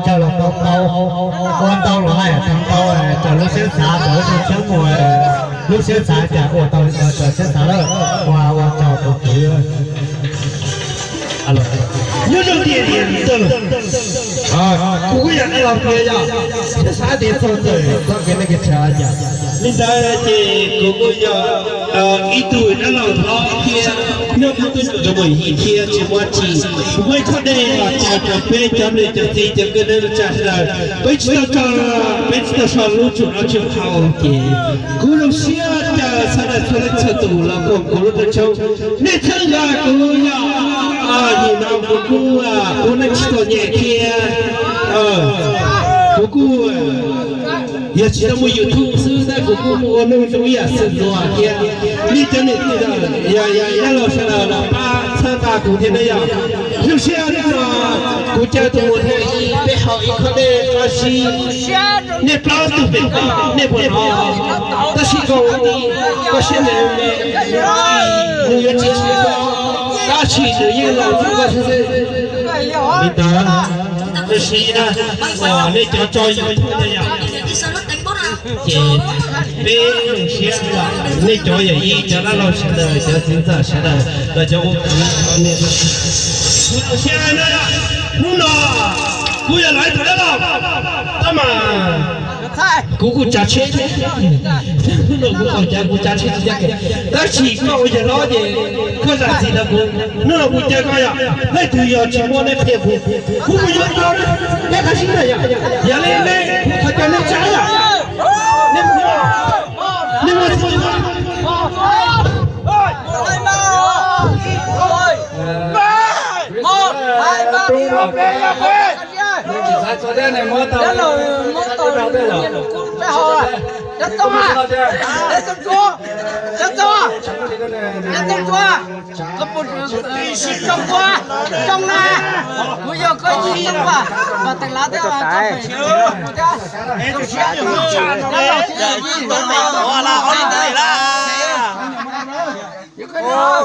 Coj los tau ntau, ua ntau los hais tau ntau, raws lub siab xav, raws lub siab mus, lub siab xav cas ua tau raws siab xav lawm, ua ua tsaug tus kwv. Nyob zoo tias tias ntawm kuv kuj yog dab laug tiag yog, siab xav tias txog ntawm txoj kev neej kev tsav yom. Li ntawd ces kuv kuj yog ib tug dab laug hlob thiab nyob kuv twb tseem mus yim thiab tsis muaj tsis, kuv muaj ib qho dej los tso rau peb cov niam cov txiv cov kwv tij neej tsa sawv daws, peb tsis tau tso, peb tsis tau so lub tsum no tsum hau ces kuv zoo siab caw sawv daws txhua leej txhua tus los koom kuv lub rooj tshoob. Nej txhawb nqa kuv yog, nim no kuv kuj ua neej tsis txom nyem thiab, kuv kuj yog tsis tau muaj YouTube xwb tab kuv kuj ua neej zoo ib yam xwm ntxuag thiab. Nej cov niam txiv yog yog dab laug sawv daws los pab txhawb nqa kuv thiab na yom. Zoo siab no kuv caw tus mus thiab ib peb haus ib khob dej qab zib, nej plaub tug pem koj nej puas hnov? Tab sis koj ua tib koj siab ntev me, nws yuav tsis tsis koj, tab sis nws yeej los txog koj xwb xwb. Li ntawd, tab sis na, nej cov tso YouTube na yom, ces peb zoo siab, nej cov yawm yij cov dab laug sawv daws cov txiv ntxawm sawv daws los cov ua kwv cov niam, kuv zoo siab na, hnub no kuv yog lawv tus dab laug, tab mas kuv kuj tsav tsheb thiab, hnub no kuv txaus cav kuv tsav tsheb tsis txaj kev, tab sis koj ua yawg hlob ces koj zam txim rau kuv, hnub no kuv caw koj yom, leej twg yog tsis muaj nej qhia kuv, kuv mus yuav tau nej qab zib na yom, yog li nej kuv thov caw nej tsav yom, nej mus, nej mus.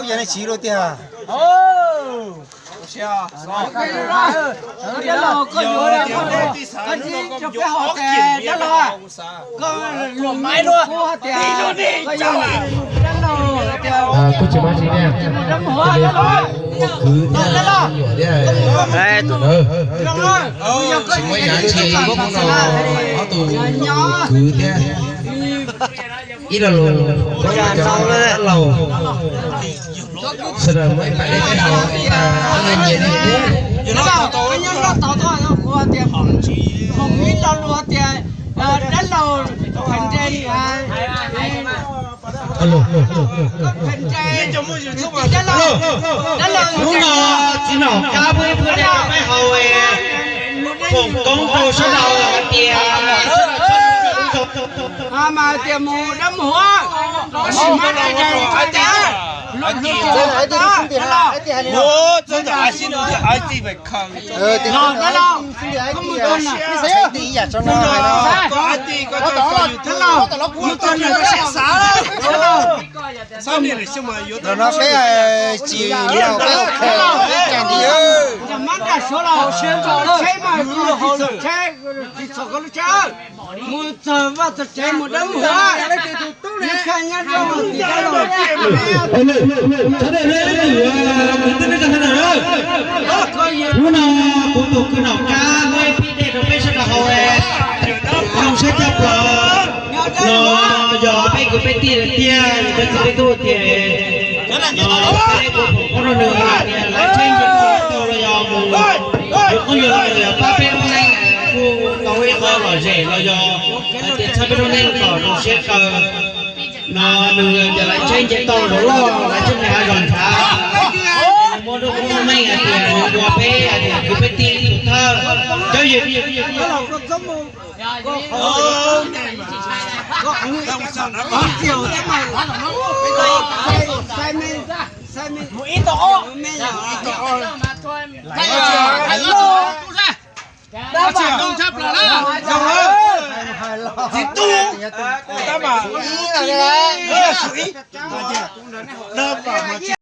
Yog nej tsis lub tiag. Kuj tsis muaj tsis ne, ua kwv thiab nyuam thiab, tsis muaj ib yam tsis, hnub no ob tug ua kwv thiab. Ib lo lus, koj cov dab laug sawv daws muaj ib pab dej peb haus, ib pab nyiam dej thiab. Hnub no txiv nom kab peb pab dej peb haus, foom koob rau sawv daws hais tias, mas tias mus dab mus huab, tab sis mas dab laug, dab laug, dab laug, mus txog nws, dab laug, mus txog nws, dab laug, no peb tsis laus peb ua phem peb cag nti. Mab nram suav los tsheb mas tsis txhom tsheb, tsis txhom koj lub tsheb, mus txog vaj txog tsev mus dawb mus huab, nyob khaj nyob zoo. Hnub no kuv tus kwv Nom Kab muab ib pib dej rau peb sawv daws haus, zoo siab coj plaws. No yog peb kwv peb tij tiag, peb txiv peb tub tiag. No peb kuj foom koob rau nws hais tias lawv tsheb nce tau los yog mus yuav qoob yuav loo los yog pab peb lub neej kuj tau ib qho lom zem los yog hais tias txhawb peb lub neej kom zoo siab kawg. No nws tias lawv tsheb nce tau zov loj, lawv tsheb nce hav zoov ntshav, muab lub koob lub meej hais tias nws ua peb hais tias kwv peb tij ib tug thawj cov yws. Txiv tub,